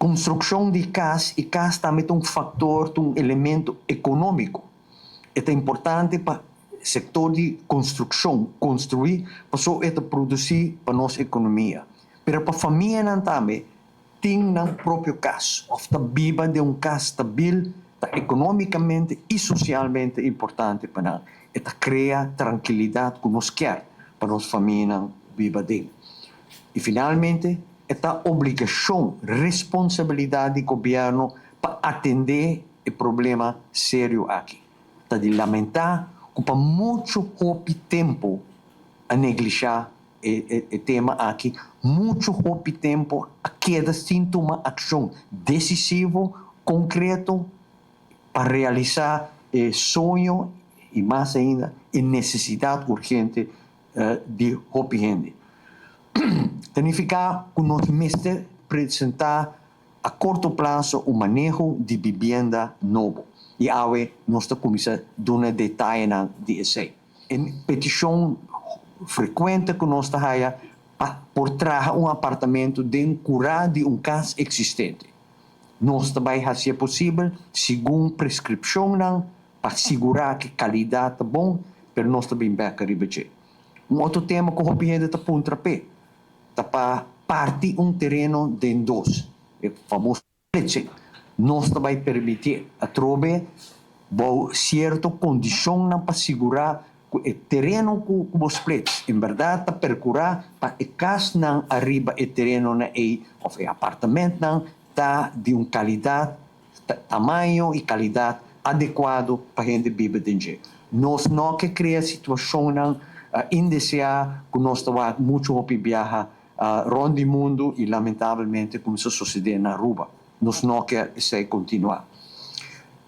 Konstrukshon di kas i kas tambe ta un faktor, un elemento ekonómiko. Ta importante pa sektor di konstrukshon konstruí, paso e ta produsí pa nos ekonomia. Pero pa famianan tambe tin nan propio kas, òf ta biba den un kas stabil, ta ekonómikamente i sosialmente importante pa nan. E ta krea trankilidat ku nos ke pa nos famianan biba aden. I finalmente, ta obligashon, responsabilidat di gobièrnu pa atendé e problema serio aki. Ta di lamentá ku pa muchu poko tempu a neglishá e tema aki, muchu poko tempu a keda sin tuma akshon desisivo, konkreto, pa realisá e soño i mas ainda e nesesidat urgente di hopi hende. Signifiká ku nos mester presentá a korto plaso un maneho di bibienda nobo. I awe nos ta kuminsá duna detaye di esei. E petishon frekuente ku nos ta pa por traha un apartamento den kurá di un kas eksistente. Nos ta bai hasi posibel segun preskripshon pa sigurá ku kalidat ta bon, pero nos ta bin bèk riba. Un otro tema ku hopi hende ta puntra p'e, ta pa parti un tereno den dos, e famoso splitsing. Nos ta bai permití atrobe bou sierto kondishon pa sigurá ku e tereno ku bo split, en berdat ta perkurá pa e kasnan ariba e terenonan ei òf e apartamentonan ta di un kalidat, tamaño i kalidat adekuá pa hende biba aden. Nos no ke krea situashon indeseá ku nos ta muchu hopi biaha rònt di mundu i lamentablemente kuminsá susedé na Aruba. Nos no ke esei kontinuá.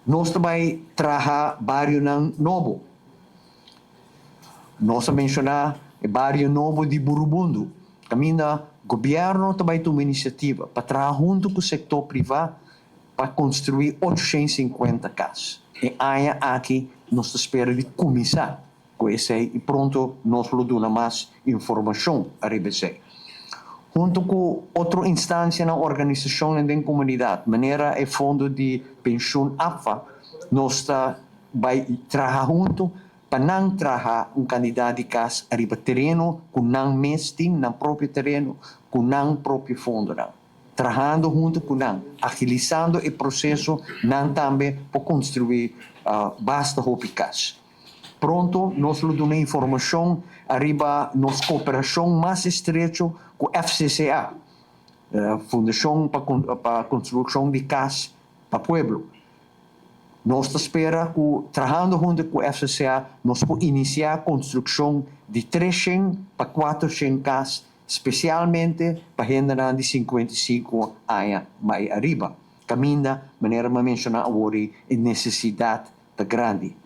Nos ta bai traha barionan nobo. Nos a menshoná e bario nobo di Burubundu. Kaminda gobièrnu ta bai tuma inisiativa pa traha huntu ku sektor privá pa konstruí 850 kas. I aña aki nos ta spera di kuminsá ku esei i pronto nos lo duna mas informashon riba esei. Huntu ku otro instansianan, organisashon den komunidat, manera e fondo di penshun APFA, nos ta bai traha huntu pa nan traha un kantidat di kas riba tereno ku nan mes tin, nan propio tereno, ku nan propio fondonan. Trahando huntu ku nan, agilisando e proseso, nan tambe pa konstruí basta hopi kas. Pronto nos lo duna informashon ariba nos kooperashon mas estrecho ku FCCA, Fundashon pa Konstrukshon di Kas pa Pueblo. Nos ta spera ku trahando huntu ku FCCA nos por inisiá konstrukshon di 300 pa 400 kas, spesialmente pa hende di 55 aña mas ariba. Kaminda, manera mi a menshoná awor, e nesesidat ta grandi.